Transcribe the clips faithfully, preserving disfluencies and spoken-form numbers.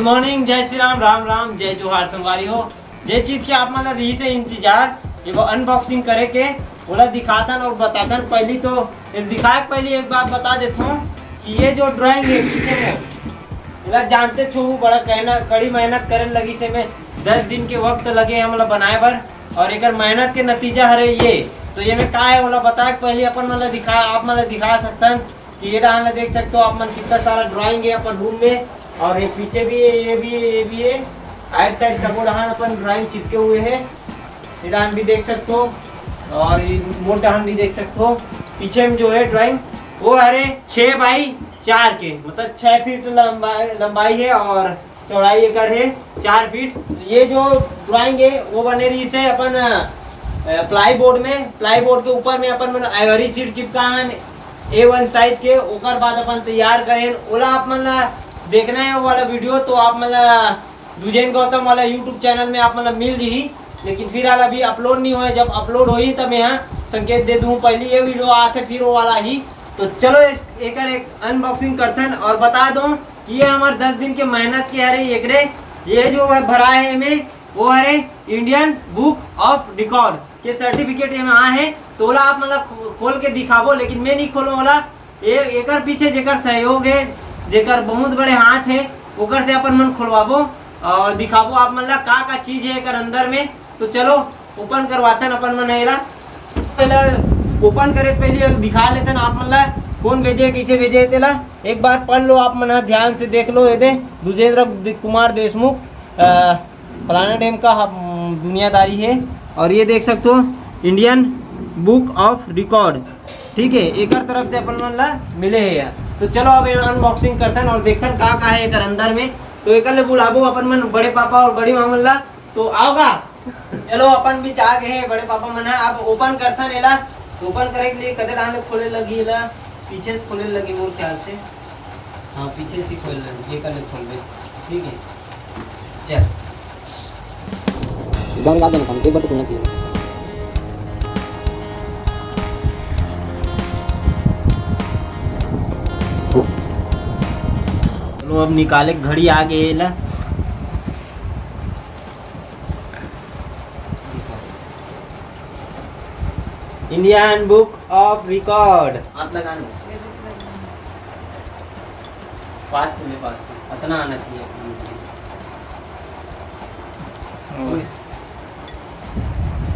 गुड morning, जय श्री राम, राम राम, जय जोहार संगवारी हो। जे चीज के आप मन ला रही से इंतजार, ये वो अनबॉक्सिंग करे के, ओला दिखाथन और बताथन। पहली तो ये दिखाए के पहली एक बात बता देथों कि ये जो ड्राइंग है पीछे में, एला जानते छो, बड़ा कहना, कड़ी मेहनत करे लगी से में दस दिन के वक्त लगे हे हमला बनाए बर, और एकर मेहनत के नतीजा हरे ये। तो ये में का है, ओला बता के पहले अपन मन ला दिखा, आप मन ला दिखा सकथन कि ये डाहन ला देख सकते हो आप मन, कितना सारा ड्राइंग है अपन रूम में। और ये पीछे भी है, ये भी है, ये भी है, राइट साइड सबो डाहन अपन ड्राइंग चिपके हुए हैं। ये डाहन भी देख सकते हो और ये मोर डाहन भी देख सकते हो। पीछे में जो है ड्राइंग, वो हरे छः बाई चार के, मतलब छः फीट लंबाई, लंबाई है और चौड़ाई एकर है चार फीट। ये जो ड्राइंग है वो बने रही से अपन प्लाई बोर्ड में, प्लाई बोर्ड के ऊपर में अपन मन आइवरी शीट चिपका हन ए वन साइज के। ओकर बाद अपन तैयार करें, ओला आप मन ला देखना है वो वाला वीडियो तो आप मन ला दुजेन गौतम वाला यूट्यूब चैनल में आप मन ला मिल जही। लेकिन फिलहाल अभी अपलोड नहीं होए, जब अपलोड होही तब मैं संकेत दे दूँ। पहले ये वीडियो आथे फिर वो वाला ही। तो चलो इस, एकर एक अनबॉक्सिंग करथन और बता दो कि ये हमार दस दिन के मेहनत के हरे एकरे। ये जो है भरा है एमे, वो हरे इंडियन बुक ऑफ रिकॉर्ड के सर्टिफिकेट एमे आ है। तो ओला आप मन ला खो-, खोल के दिखाबो, लेकिन मैं नहीं खोलूँ ओला। ये एकर पीछे जेकर सहयोग है, जेकर बहुत बड़े हाथ है, ओकर से अपन मन खोलवाबो और दिखाबो आप मन ला का का चीज है एकर अंदर में। तो चलो ओपन करवाथन अपन मन एला। पहले ओपन करे के पहले दिखा लेथन आप मन ला कौन भेजे, कैसे भेजे तेला। एक बार पढ़ लो आप मन ह, ध्यान से देख लो। ये दे, दुजेंद्र कुमार देशमुख, अ, फलाना डेम का हम दुनियादारी है। और ये देख सकते हो, इंडियन बुक ऑफ रिकॉर्ड, ठीक है, एकर तरफ से अपन मन ला मिले है यार। तो चलो अब अनबॉक्सिंग करथन और देखथन का का है एकर अंदर में। तो एकर ले बुलाबो अपन मन बड़े पापा और बड़ी माँ मन ला। तो आओगा, चलो अपन भी जा गए हैं बड़े पापा मन ह। अब ओपन करथन एला। तो ओपन करे के लिए कदे डाहन ले खोले लगी एला, पीछे से खोले लगी मोर ख्याल से। हाँ, पीछे से खोल ले, ये कर ले खोल ले। ठीक है, चल। गाँव निकाल देना था, एक बार तो खोलना चाहिए। चलो, अब निकाले के घड़ी आ गए ला। Indian book of record. हाथ लगा लो। पास से ले, पास से। इतना आना चाहिए।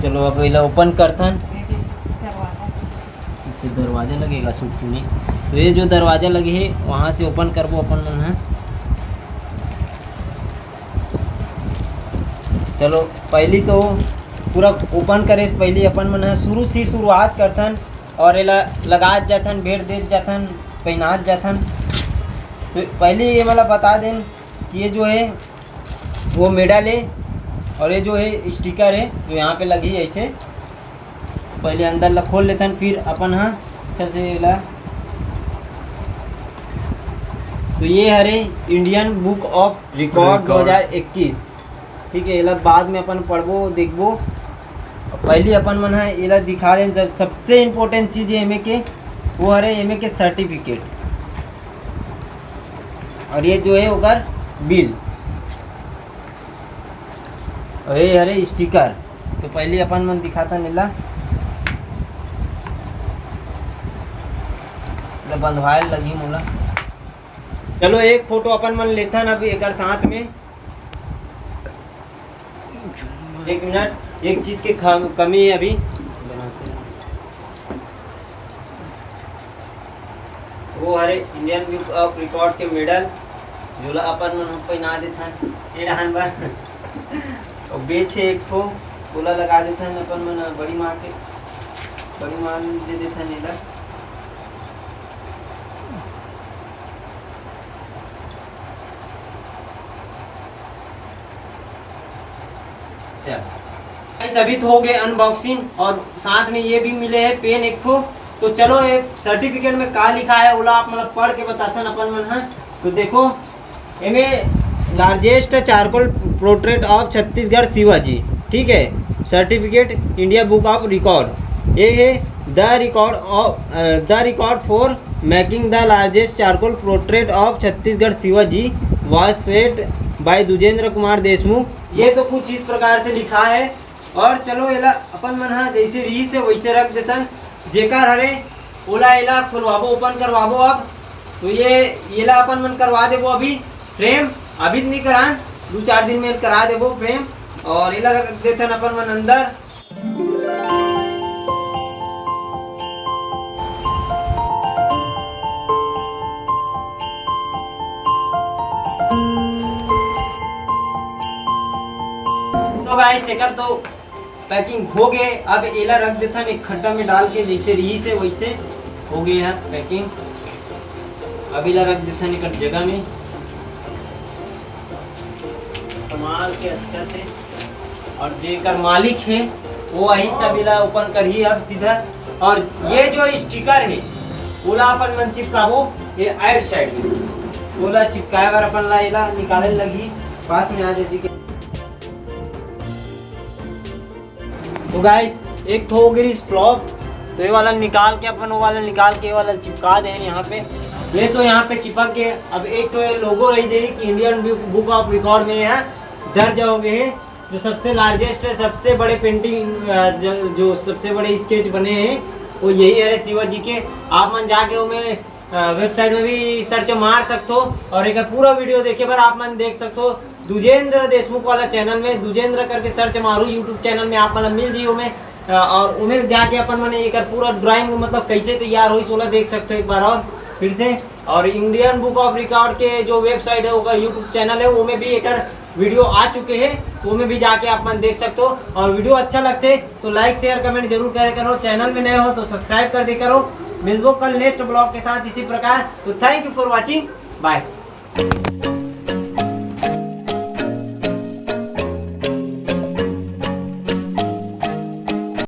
चलो, अब एला ओपन करथन। ये दरवाजा से। तो दरवाजा लगेगा सूट में। तो ये जो दरवाजा लगे है, वहाँ से ओपन करबो अपन मन ह। चलो, पहली तो पूरा ओपन करे से पहली अपन मन ह शुरू से शुरुआत करथन और एला लगात जाथन, भेंट देत जाथन, पहनात जाथन। तो पहली ये वाला बता देन कि ये जो है वो मेडल है और ये जो है स्टिकर है, जो यहाँ पे लगी है ऐसे। पहले अंदर ला खोल लेथन, फिर अपन ह अच्छा से एला। तो ये हरे Indian book of record record. दो हज़ार इक्कीस, ठीक है, एला बाद में अपन पढ़बो, देखबो। पहली अपन मन ह एला दिखा लेन, जब सबसे इम्पोर्टेंट चीज है एमे के, वो हरे एमे के सर्टिफिकेट। और ये जो है ओकर बिल, और ये हरे स्टिकर। तो पहले अपन मन दिखाथन एला, ले बंधवाए लगही मोला। चलो, एक फोटो अपन मन लेथन अब एकर साथ में। एक मिनट, एक चीज के खम-, कमी है अभी। वो हरे इंडियन बुक ऑफ रिकॉर्ड के मेडल, जोला अपन मन ह पहना देथन ए डहान बर। और बेच है एक ठो, ओला लगा देथन अपन मन बड़ी माँ के, बड़ी माँ ल दे देथन एला। चल। गाइस, अभी तो हो गए अनबॉक्सिंग और साथ में ये भी मिले हैं पेन एक ठो। तो चलो, ये सर्टिफिकेट में का लिखा है, ओला आप मतलब पढ़ के बताथन अपन मन ह। तो देखो, एमे largest charcoal portrait of Chhattisgarh Shivaji, ठीक है, certificate India book of record. ये है the record of, uh, the record for making the largest charcoal portrait of Chhattisgarh Shivaji was set बाय दुजेंद्र कुमार देशमुख। ये तो कुछ इस प्रकार से लिखा है। और चलो, एला अपन मन ह जैसे रही से वैसे रख देथन। जेकर हरे, ओला एला खोलवाबो, ओपन करवाबो। अब तो ये, एला अपन मन करवा देबो अभी फ्रेम। अभी तो नहीं करान, दो चार दिन में करा देबो फ्रेम। और एला रख देथन अपन मन अंदर। तो गाइस, एकर तो पैकिंग हो गए। अब एला रख देथन एक खड्डा में डाल के, जैसे रही से वैसे हो गए है पैकिंग। अब एला रख देथन एक जगह में संभाल के अच्छा से, और जेकर मालिक है वो आही तब एला ओपन करही अब सीधा। और ये जो स्टिकर है, ओला अपन मन चिपकाबो ये आइड साइड में। ओला चिपकाए बर अपन ला एला निकाले लगही, पास में आ जाए जी के। तो गाइस, एक ठो हो गई फ्लॉप। तो ये वाला निकाल के अपन वो वाला निकाल के ये वाला चिपका दे हैं यहाँ पे। ये तो यहाँ पे चिपक गए। अब एक ठो ये लोगो रही जाए कि इंडियन बुक ऑफ रिकॉर्ड में यहाँ दर्ज हो गए हैं, जो सबसे लार्जेस्ट है, सबसे बड़े पेंटिंग, जो सबसे बड़े स्केच बने हैं वो यही है शिवा जी के। आप मन जाके उन्हें वेबसाइट में भी सर्च मार सकते हो और एक पूरा वीडियो देखे बर आप मन देख सकते हो दुजेंद्र देशमुख वाला चैनल में। दुजेंद्र करके सर्च मारू यूट्यूब चैनल में, आप मन मिल जी ओमे। अ, और उमें जाके अपन मन एक पूरा ड्राइंग मतलब कैसे तैयार होइस ओला देख सकते हो एक बार और फिर से। और इंडियन बुक ऑफ रिकॉर्ड के जो वेबसाइट है, ओकर यूट्यूब चैनल है, ओमे भी एक वीडियो आ चुके हैं, तो ओमे भी जाके आप मन देख सकते हो। और वीडियो अच्छा लगते तो लाइक शेयर कमेंट जरूर करे करो, चैनल में नए हो तो सब्सक्राइब कर दे करो। मिलबो कल नेक्स्ट ब्लॉग के साथ इसी प्रकार। तो thank you for watching, bye।